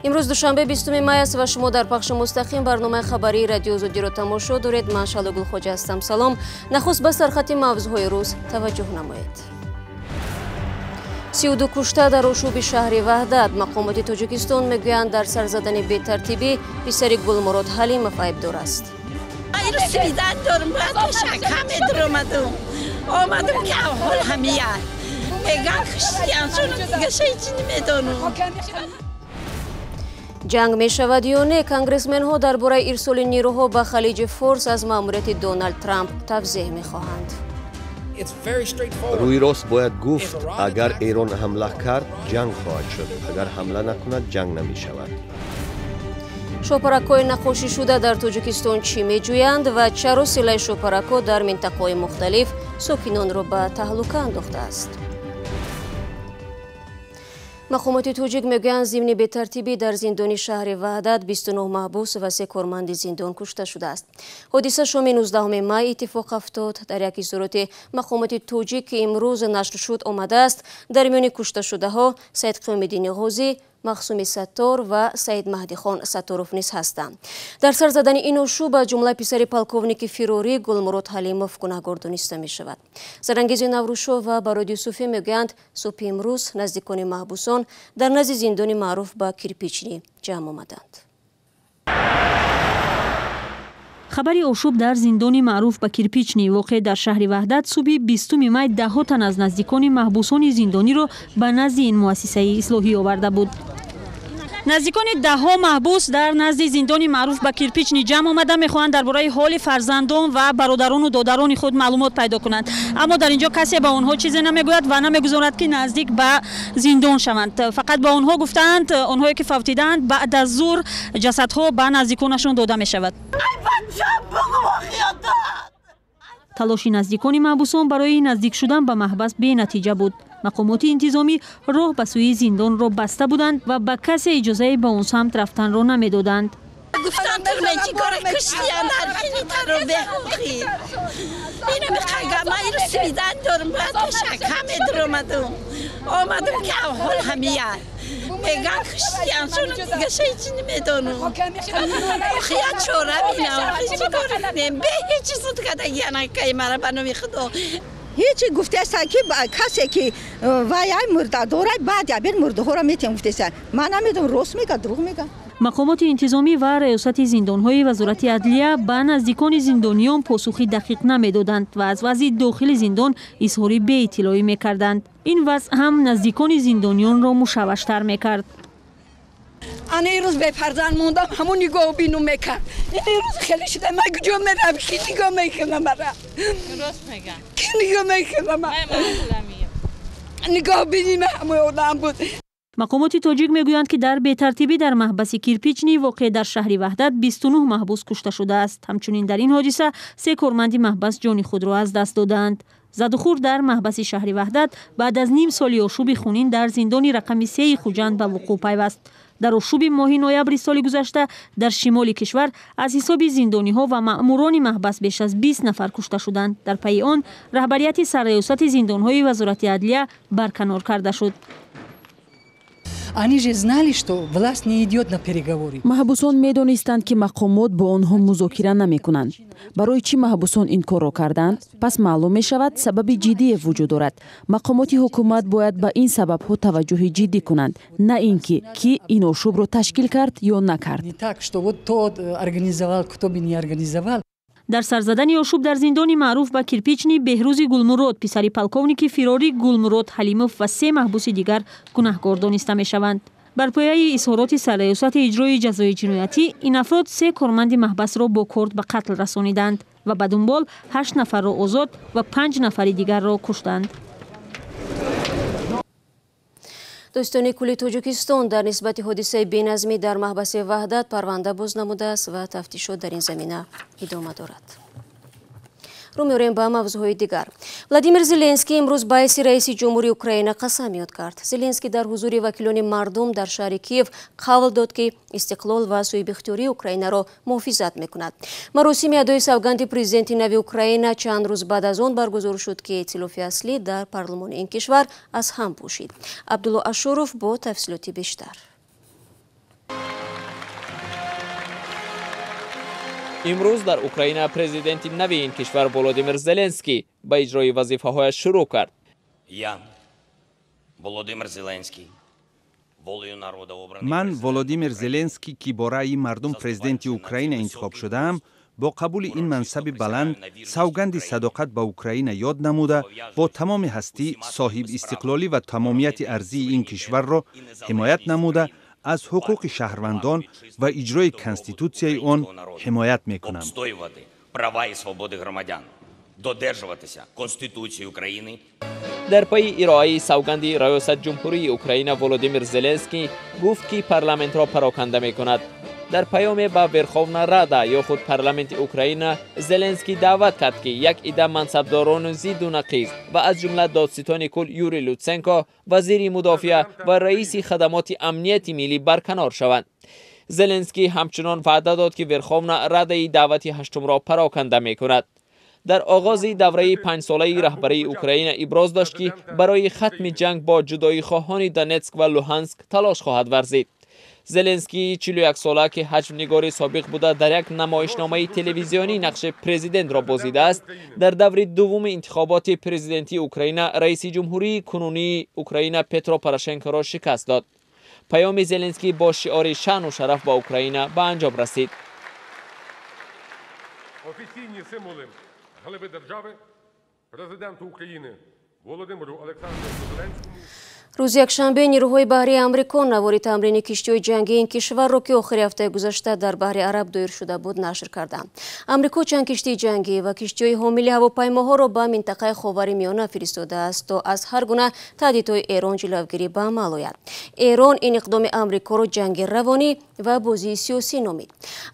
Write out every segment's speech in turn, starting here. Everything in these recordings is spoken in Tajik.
Имрӯз душанбе 20 май аст ва шумо дар пахши мустақим барномаи хабарии радио Озодиро тамошо доред. Ман Шаҳло Гулхоҷа ҳастам. Салом. Нахуст ба сархати мавзӯъҳои рӯз таваҷҷӯҳ намоед. 32 кушта дар ошӯби шаҳри Ваҳдат. Мақомоти Тоҷикистон мегӯянд дар сар задани бетартибӣ писари Гулмурод Ҳалимов айбдор аст. Ҷанг мешавад ё не? Конгрессменҳо дар бораи ирсоли нерӯҳо ба Халиҷи Форс аз маъмурияти Доналд Трамп тавзеҳ мехоҳанд. Рӯи рост бояд гуфт, агар Эрон ҳамла кард, ҷанг хоҳад шуд. Агар ҳамла накунад, ҷанг намешавад. Шопаракҳои наққошишуда дар Тоҷикистон чӣ меҷӯянд ва чаро силаи шопаракҳо дар минтақаҳои мухталиф сокинонро ба таҳлука андохтааст? Мақомоти тоҷик мегӯянд зимни бетартибӣ дар зиндони шаҳри Ваҳдат 29 маҳбус ва 3 корманди зиндон кушта шудааст. Ҳодиса шоми 19 май иттифоқ афтод. Дар як изҳороти мақомоти тоҷик, ки имрӯз нашр шуд, омадааст дар миёни кушташудаҳо Саид Қиёмиддини Ғозӣ, Махсуми Саттор ва Саид Маҳдихон Сатторов низ ҳастанд. Дар сар задани ин ошӯб аз ҷумла писари полковники фирорӣ Гулмурод Ҳалимов гунаҳгор дониста мешавад. Зарангези Наврӯзшо ва Бароди Юсуфӣ мегӯянд субҳи имрӯз наздикони маҳбусон дар назди зиндони маъруф ба Кирпичнӣ ҷамъ омаданд. Хабари ошӯб дар зиндони маъруф ба Кирпичнӣ воқеъ дар шаҳри Ваҳдат субҳи 20 май даҳҳо тан аз наздикони маҳбусони зиндониро ба назди ин муассисаи ислоҳӣ оварда буд. Наздикони даҳҳо маҳбус дар назди зиндони маъруф ба Кирпичнӣ ҷамъ омада мехоҳанд дар бораи ҳоли фарзандон ва бародарону додарони худ маълумот пайдо кунанд. Аммо дар инҷо касе ба онҳо чизе намегӯяд ва намегузорад, ки наздик ба зиндон шаванд. Фақат ба онҳо гуфтаанд, онҳое ки фавтидаанд, баъд аз зур ҷасадҳо ба наздиконашон дода мешавад. Талоши наздикони маҳбусон барои наздик шудан ба маҳбас бенатиҷа буд. Мақомоти интизомӣ роҳ ба сӯи зиндонро баста буданд ва ба касе иҷозаи ба он самт рафтанро намедоданд. Ҳеҷ гуфтаастанд, ки касе ки вай мурда дорад, баъд ябир мурдаҳоро метем гуфтаастанд. Ман намедонам, рост мегӯяд, дурӯғ мегӯяд. Мақомоти интизомӣ ва раёсати зиндонҳои вазорати адлия ба наздикони зиндониён посухи дақиқ намедоданд ва аз вазъи дохили зиндон изҳори беиттилоӣ мекарданд. Ин вазъ ҳам наздикони зиндониёнро мушавваштар мекард. Ана ирӯз бефарзанд мондам, ҳамон нигоҳ бину мекард. Ин ирӯз хеле шуда, ман куҷо мерам? Ки нигоҳ мекунам мара? Ки нигоҳ мекунам? Нигоҳ биним ҳамои одам буд. Мақомоти тоҷик мегӯянд, ки дар бетартибӣ дар маҳбаси Кирпичнӣ воқеъ дар шаҳри Ваҳдат 29 маҳбус кушта шудааст. Ҳамчунин дар ин ҳодиса 3 корманди маҳбас ҷони худро аз даст додаанд. Задухӯр дар маҳбаси шаҳри Ваҳдат баъд аз ним соли ошӯби хунин дар зиндони рақами 3 Хуҷанд ба вуқӯъ пайваст. Дар ошӯби моҳи ноябри соли гузашта дар шимоли кишвар аз ҳисоби зиндониҳо ва маъмурони маҳбас беш аз 20 нафар кушта шуданд. Дар пайи он раҳбарияти сарраёсати зиндонҳои вазорати адлия барканор карда шуд. Они же знали, что власть не идет на переговоры. Маҳбусон медонистанд, ки мақомот бо онҳо музокира намекунанд. Барои чӣ маҳбусон ин корро карданд? Пас маълум мешавад, сабаби ҷиддие вуҷуд дорад. Мақомоти ҳукумат бояд ба ин сабабҳо таваҷҷӯҳи ҷиддӣ кунанд, на ин ки кӣ ин ошӯбро ташкил кард ё накард. Не так, что вот тот организовал, кто бы не организовал. Дар сарзадани ошӯб дар зиндони маъруф ба Кирпичнӣ Беҳрӯзи Гулмурод, писари полковники фирорӣ Гулмурод Ҳалимов ва 3 маҳбуси дигар гунаҳгор дониста мешаванд. Бар пояи изҳороти сарраёсати иҷрои ҷазои ҷиноятӣ ин афрод 3 корманди маҳбасро бо корд ба қатл расониданд ва ба дунбол 8 нафарро озод ва 5 нафари дигарро куштанд. Дӯстони кулли Тоҷикистон дар нисбати ҳодисаи беназмӣ дар маҳбаси Ваҳдат парванда боз намудааст ва тафтишот дар ин замина идома дорад. Рӯ меорем ба мавзӯъҳои дигар. Владимир Зеленский имрӯз ба ҳайси раиси ҷумҳурии Украина қасам ёд кард. Зеленский дар ҳузури вакилони мардум дар шаҳри Киев қавл дод, ки истиқлол ва соҳибихтиёрии Украинаро муҳофизат мекунад. Маросими адои савганди президенти нави Украина чанд рӯз баъд аз он баргузор шуд, ки эътилофи аслӣ дар парлумони ин кишвар аз ҳам пӯшид. Абдулло Ашуров бо тафсилоти бештар. Имрӯз дар Украина президенти нави ин кишвар Володимир Зеленский ба иҷрои вазифаҳояш шурӯъ кард. Ман, Володимир Зеленский, ки бо раъйи мардум президенти Украина интихоб шудаам, бо қабули ин мансаби баланд савганди садоқат ба Украина ёд намуда, бо тамоми ҳастӣ соҳибистиқлолӣ ва тамомияти арзии ин кишварро ҳимоят намуда, аз ҳуқуқи шаҳрвандон ва иҷрои конститутсияи он ҳимоят мекунам. Дар пайи ироаи савганди раёсат ҷумҳурии Украина Володимир Зеленский гуфт, ки парламентро пароканда мекунад. Дар паёме ба Верховна Рада ё худ парламенти Украина Зеленский даъват кард, ки як ида мансабдорону зидду нақиз ва аз ҷумла додситони кул Юрий Лутсенко, вазири мудофиа ва раиси хадамоти амнияти миллӣ барканор шаванд. Зеленский ҳамчунон ваъда дод, ки Верховна Радаи даъвати ҳаштумро пароканда мекунад. Дар оғози давраи панҷсолаи раҳбарии Украина иброз дошт, ки барои хатми ҷанг бо ҷудоихоҳони Донетск ва Луҳанск талош хоҳад варзид. Зеленский 41-сола, ки ҳаҷвнигори собиқ буда, дар як намоишномаи телевизионӣ нақши президентро бозидааст, дар даври дуввуми интихоботи президентии Украина раиси ҷумҳурии кунунии Украина Петро Порошенкоро шикаст дод. Паёми Зеленский бо шиори шаъну шараф ба Украина ба анҷом расид. Офіційні символи глави держави президенту України Володимиру Олександровичу Зеленському. Рӯзи якшанбе нирӯҳои баҳрии Амрико навори тамрини киштиҳои ҷангии ин кишварро, ки охири ҳафтаи гузашта дар баҳри Араб доир шуда буд, нашр карданд. Амрико чанд киштии ҷангӣ ва киштиҳои ҳомили ҳавопаймоҳоро ба минтақаи Ховари Миёна фиристодааст, то аз ҳар гуна таҳдидҳои Эрон ҷилавгирӣ ба амал ояд. Эрон ин иқдоми Амрикоро ҷанги равонӣ ва бозии сиёсӣ номид.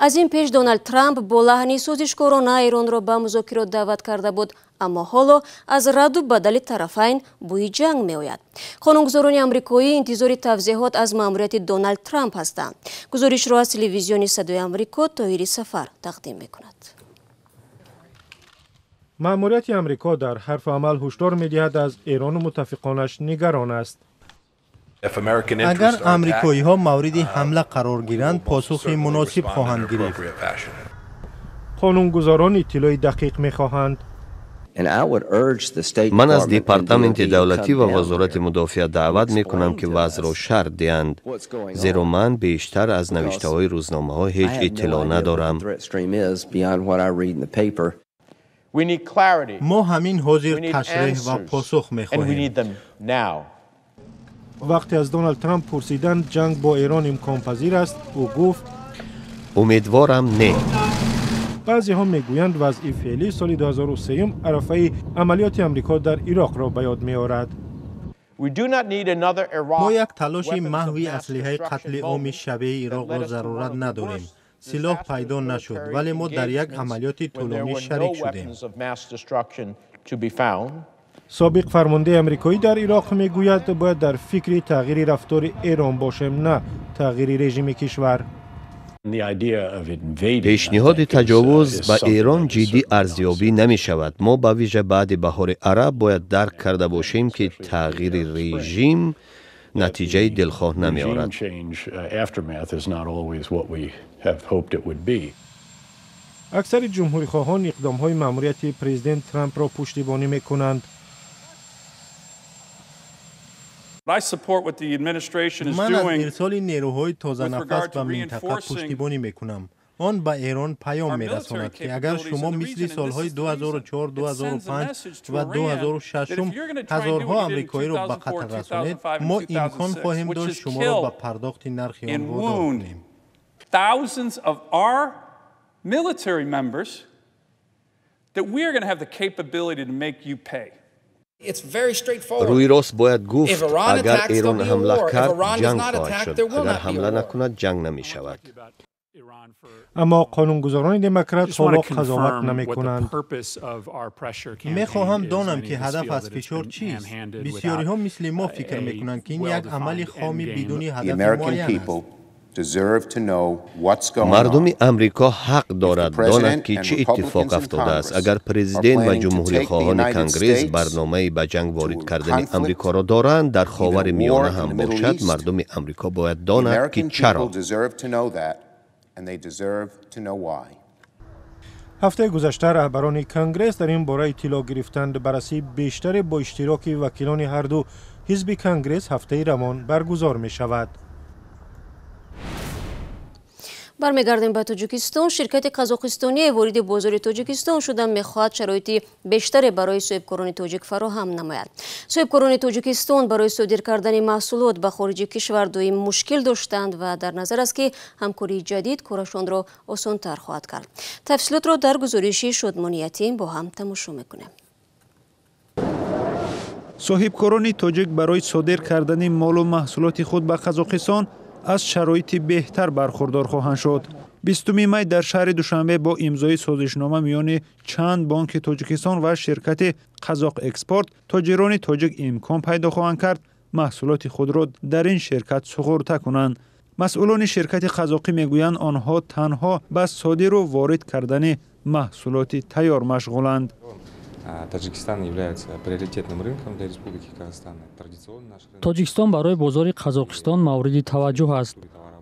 Аз ин пеш Доналд Трамп бо лаҳни созишкорона Эронро ба музокирот даъват карда буд, аммо ҳоло аз радду бадали тарафайн бӯи ҷанг меояд. Қонунгузорони амрикоӣ интизори тавзеҳот аз маъмурияти Доналд Трамп ҳастанд. Гузоришро аз телевизиони Садои Амрико Тоҳири Сафар тақдим мекунад. Маъмурияти Амрико дар ҳарфу амал ҳушдор медиҳад, аз Эрону муттафиқонаш нигарон аст. Агар амрикоиҳо мавриди ҳамла қарор гиранд, посухи муносиб хоҳанд гирифт. Қонунгузорон иттилои дақиқ мехоҳанд. Ман аз Департаменти давлатӣ ва Вазорати мудофиа даъват мекунам, ки вазъро шарҳ диҳанд, зеро ман бештар аз навиштаҳои рӯзномаҳо ҳеҷ иттилоъ надорам. Мо ҳамин ҳозир ташреҳ ва посух мехоҳем. Вақте аз Доналд Трамп пурсиданд, ҷанг бо Эрон имконпазир аст, ӯ гуфт: Умедворам, не. Баъзеҳо мегӯянд, вазъи феълии соли 2003 арафаи амалиёти Амрико дар Ироқро ба ёд меорад. Мо як талоши маҳви аслиҳаи қатли оми шабеҳи Ироқро зарурат надорем. Силоҳ пайдо нашуд, вале мо дар як амалиёти тӯлонӣ шарик шудем. Собиқ фармондаи амрикоӣ дар Ироқ мегӯяд, бояд дар фикри тағйири рафтори Эрон бошем, на тағйири режими кишвар. Пешниҳоди таҷовуз ба Эрон ҷиддӣ арзёбӣ намешавад. Мо ба вижа баъди баҳори араб бояд дарк карда бошем, ки тағйири режим натиҷаи дилхоҳ намеорад. Аксари ҷумҳурихоҳон иқдомҳои маъмурияти президент Трампро пуштибонӣ мекунанд. Ман аз ирсоли нерӯҳои тозанафас ба минтақа пуштибонӣ мекунам. Он ба Эрон паём мерасонад, ки агар шумо мисли солҳои 2004, 2005 ва 2006 ҳазорҳо амрикоиро ба қатл расонед, мо имкон хоҳем дошт шуморо ба пардохти нархи он водор кунем. Military members, that we are going to have the capability to make you pay. Рӯи рост бояд гуфт, агар Эрон ҳамла кард, ҷанг хоҳад шуд. Агар ҳамла накунад, ҷанг намешавад. Аммо қонунгузорони демократ ҳоло қазоват намекунанд. Мехоҳам донам, ки ҳадаф аз фишор чист. Бисёриҳо мисли мо фикр мекунанд, ки ин як амали хоми бидуни ҳадафи муайян аст. Мардуми Амрико ҳақ дорад донад, ки чӣ иттифоқ афтодааст. Агар президент ва ҷумҳурихоҳони Конгресс барномаи ба ҷанг ворид кардани Амрикоро доранд, дар Ховари Миёна ҳам бошад, мардуми Амрико бояд донад, ки чаро. Ҳафтаи гузашта раҳбарони Конгресс дар ин бора иттилоъ гирифтанд. Баррасии бештаре бо иштироки вакилони ҳарду ҳизби Конгресс ҳафтаи равон баргузор мешавад. Бармегардем ба Тоҷикистон. Ширкати қазоқистоние вориди бозори Тоҷикистон шуда мехоҳад шароити бештаре барои соҳибкорони тоҷик фароҳам намояд. Соҳибкорони Тоҷикистон барои содир кардани маҳсулот ба хориҷи кишвар доим мушкил доштанд ва дар назар аст, ки ҳамкории ҷадид корашонро осонтар хоҳад кард. Тафсилотро дар гузориши Шодмониятим бо ҳам тамошо мекунем. Соҳибкорони тоҷик барои содир кардани молу маҳсулоти худ ба Қазоқистон аз шароити беҳтар бархурдор хоҳанд шуд. 20 май дар шаҳри Душанбе бо имзои созишнома миёни чанд бонки Тоҷикистон ва ширкати Қазоқ Экспорт тоҷирони тоҷик имкон пайдо хоҳанд кард маҳсулоти худро дар ин ширкат суғурта кунанд. Масъулони ширкати қазоқӣ мегӯянд, онҳо танҳо ба содиру ворид кардани маҳсулоти тайёр машғуланд. Тоҷикистон барои бозори Қазоқистон мавриди таваҷҷӯҳ аст.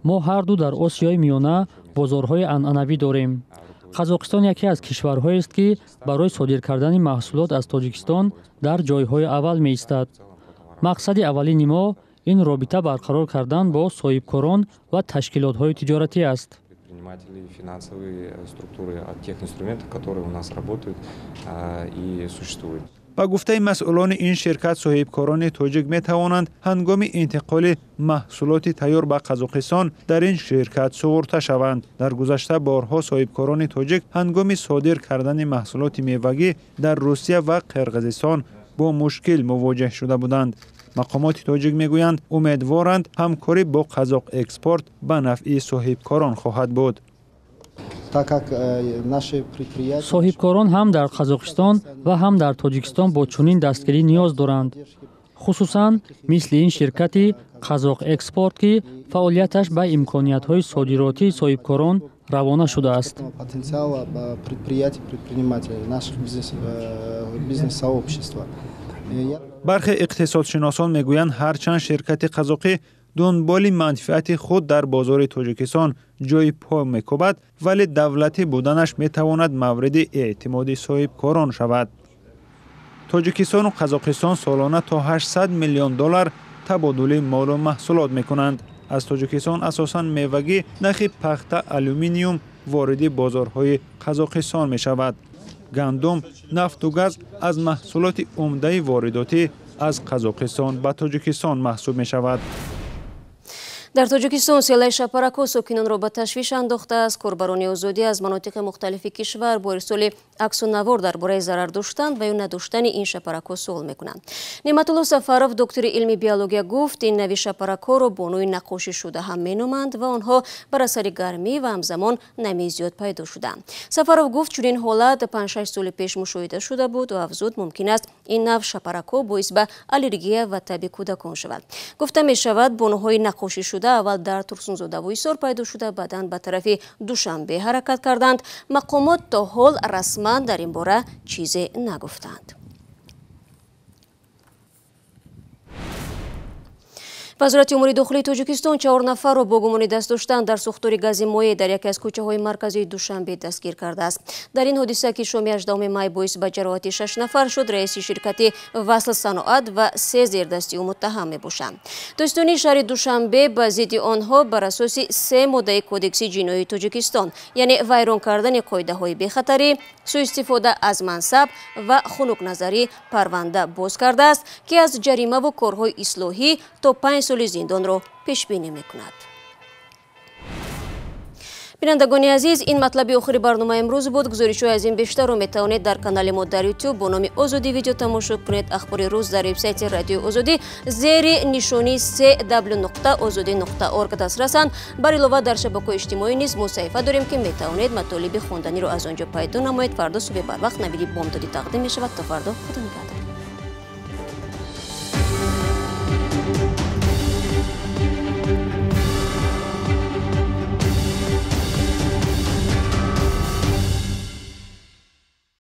Мо ҳарду дар Осиёи Миёна бозорҳои анъанавӣ дорем. Қазоқистон яке аз кишварҳоест, ки барои содир кардани маҳсулот аз Тоҷикистон дар ҷойҳои аввал меистад. Мақсади аввалини мо ин робита барқарор кардан бо соҳибкорон ва ташкилотҳои тиҷоратӣ аст. Предпринимателей, финансовые структуры, от тех инструментов, которые у нас работают и существуют. Ба гуфтаи масъулони ин ширкат, соҳибкорони тоҷик метавонанд ҳангоми интиқоли маҳсулоти тайёр ба Қазоқистон дар ин ширкат суғурта шаванд. Дар гузашта борҳо соҳибкорони тоҷик ҳангоми содир кардани маҳсулоти мевагӣ дар Русия ва Қирғизистон бо мушкил мувоҷеҳ шуда буданд. Мақомоти тоҷик мегӯянд, умедворанд ҳамкорӣ бо Қазоқ Экспорт ба нафъи соҳибкорон хоҳад буд. Соҳибкорон ҳам дар Қазоқистон ва ҳам дар Тоҷикистон бо чунин дастгирӣ ниёз доранд, хусусан мисли ин ширкати Қазоқ Экспорт, ки фаъолияташ ба имкониятҳои содиротии соҳибкорон равона шудааст. Бархе иқтисодшиносон мегӯянд, ҳарчанд ширкати қазоқӣ дунболи манфиати худ дар бозори Тоҷикистон ҷои по мекӯбад, вале давлатӣ буданаш метавонад мавриди эътимоди соҳибкорон шавад. Тоҷикистону Қазоқистон солона то 800 миллион доллар табодули молу маҳсулот мекунанд. Аз Тоҷикистон асосан мевагӣ, нахи пахта, алюминиум вориди бозорҳои Қазоқистон мешавад. Гандум, нафту газ аз маҳсулоти умдаи воридотӣ аз Қазоқистон ба Тоҷикистон маҳсуб мешавад. Дар Тоҷикистон селаи шапарако сокинонро ба ташвиш андохтааст. Корбарони озодӣ аз манотиқи мухталифи кишвар бо ирсоли аксу навор дар бораи зарар доштан ва ё надоштани ин шапарако суол мекунанд. Неъматулло Сафаров, доктори илми биология, гуфт, ин нави шапаракоро бонуи наққошӣ шуда ҳам меноманд ва онҳо бар асари гармӣ ва ҳамзамон намии зиёд пайдо шуданд. Сафаров гуфт, чунин ҳолат 5-6 соли пеш мушоҳида шуда буд ва афзуд, мумкин аст ин нав шапарако боис ба аллергия ва таби кӯдакон шавад. Гуфта мешавад, бонуҳои наққошӣ шуда аввал дар Турсунзодаву Ҳисор пайдо шуда, баъдан ба тарафи Душанбе ҳаракат карданд. Мақомот то ҳол расман дар ин бора чизе нагуфтанд. Вазорати умури дохилии Тоҷикистон 4 нафарро бо гумони даст доштан дар сӯхтори гази моеъ дар яке аз кӯчаҳои марказии Душанбе дастгир кардааст. Дар ин ҳодиса, ки шоми 18 май боис ба ҷароҳати 6 нафар шуд, раиси ширкати Васл Саноат ва 3 зердасти ӯ муттаҳам мебошанд. Дӯстони шаҳри Душанбе ба зидди онҳо бар асоси 3 моддаи Кодекси ҷиноии Тоҷикистон, яъне вайрон кардани қоидаҳои бехатарӣ, суистифода аз мансаб ва хунукназарӣ парванда боз кардааст, ки аз ҷаримаву корҳои ислоҳӣ то 5 соли зиндонро пешбинӣ мекунад. Бинандагони азиз, ин матлаби охири барномаи имрӯз буд. Гузоришҳои аз ин бештарро метавонед дар канали мо дар YouTube бо номи Озодӣ Видео тамошо кунед. Ахбори рӯз дар вебсайти Радиои Озодӣ зери нишонии cw.ozodi.org дастрасанд. Бар илова дар шабакаҳои иҷтимоӣ низ мо саҳифа дорем, ки метавонед матолиби хонданиро аз он ҷо пайдо намоед. Фардо субҳи барвақт навиди бомдодӣ тақдим мешавад. То фардо, худо нигаҳдор.